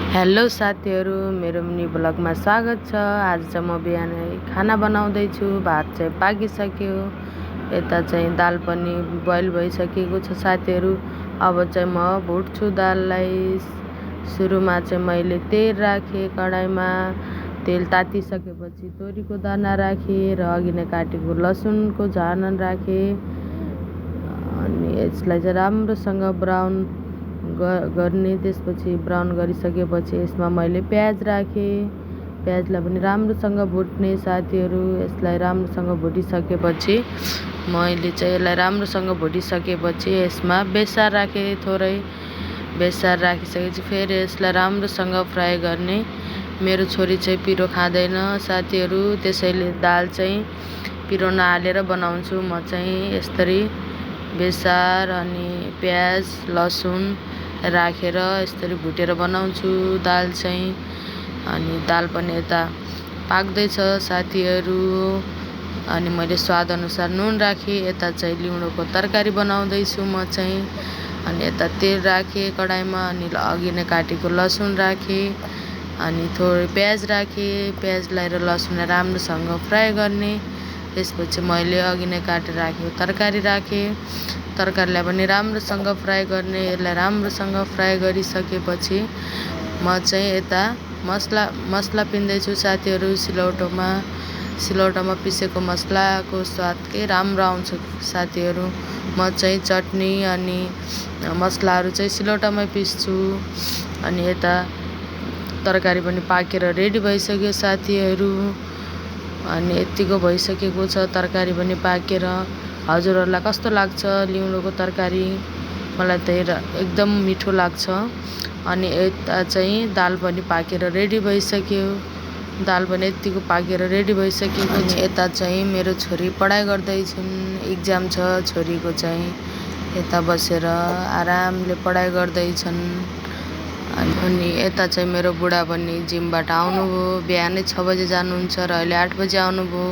Hello साथीहरू, मेरो mini ब्लगमा स्वागत छ। आज चाहिँ म बिहानै खाना बनाउँदैछु। भात चाहिँ पाकिसक्यो, यता चाहिँ दाल पनि बोइल भइसकेको छ साथीहरू। अब चाहिँ म भुट्छु दाललाई। सुरुमा चाहिँ मैले तेल राखेँ कडाईमा। तेल तातिसकेपछि तोरीको दाना राखेँ र अघि नै काटेको लसुनको झाना राखेँ। अनि यसलाई चाहिँ राम्रोसँग ब्राउन गर्ने। त्यसपछि ब्राउन गरिसकेपछि यसमा मैले प्याज राखेँ। प्याजलाई पनि राम्रोसँग भुट्ने साथीहरू। यसलाई राम्रोसँग भुटिसकेपछि मैले चाहिँ यसलाई राम्रोसँग भुटिसकेपछि यसमा बेसार राखेँ। थोरै बेसार राखिसकेपछि फेरि यसलाई राम्रोसँग फ्राई गर्ने। मेरो छोरी चाहिँ पिरो खाँदैन साथीहरू, त्यसैले दाल चाहिँ पिरो नहालेर बनाउँछु। म चाहिँ यसरी बेसार अनि प्याज लसुन राखेर यसरी भुटेर बनाउँछु दाल चाहिँ। अनि दाल पनि यता पाक्दैछ साथीहरू। अनि मैले स्वाद अनुसार नुन राखेँ। यता चाहिँ लिउँडोको तरकारी बनाउँदैछु म चाहिँ। अनि यता तेल राखेँ कडाईमा। अनि अघि नै काटेको लसुन राखेँ अनि थोरै प्याज राखेँ। प्याजलाई र लसुनलाई राम्रोसँग फ्राई गर्ने। त्यसपछि मैले अघि नै काटेर राखेको तरकारी राखेँ। तरकारीलाई पनि राम्रोसँग फ्राई गर्ने। यसलाई राम्रोसँग फ्राई गरिसकेपछि म चाहिँ यता मसला पिन्दैछु साथीहरू। सिलौटोमा पिसेको मसलाको स्वाद के राम्रो आउँछ साथीहरू। म चाहिँ चटनी अनि मसलाहरू चाहिँ सिलौटामै पिस्छु। अनि यता तरकारी पनि पाकेर रेडी भइसक्यो साथीहरू। अनि यतिको भइसकेको छ तरकारी पनि पाकेर। हजुरहरूलाई कस्तो लाग्छ लिउँडोको तरकारी? मलाई त एकदम मिठो लाग्छ। अनि यता चाहिँ दाल पनि पाकेर रेडी भइसक्यो। दाल पनि यतिको पाकेर रेडी भइसकेको छ। यता चाहिँ मेरो छोरी पढाइ गर्दैछिन्। इक्जाम छ छोरीको चाहिँ। यता बसेर आरामले पढाइ गर्दैछन्। अनि यता चाहिँ मेरो बुढा पनि जिमबाट आउनुभयो। बिहानै 6 बजे जानुहुन्छ र अहिले 8 बजे आउनुभयो।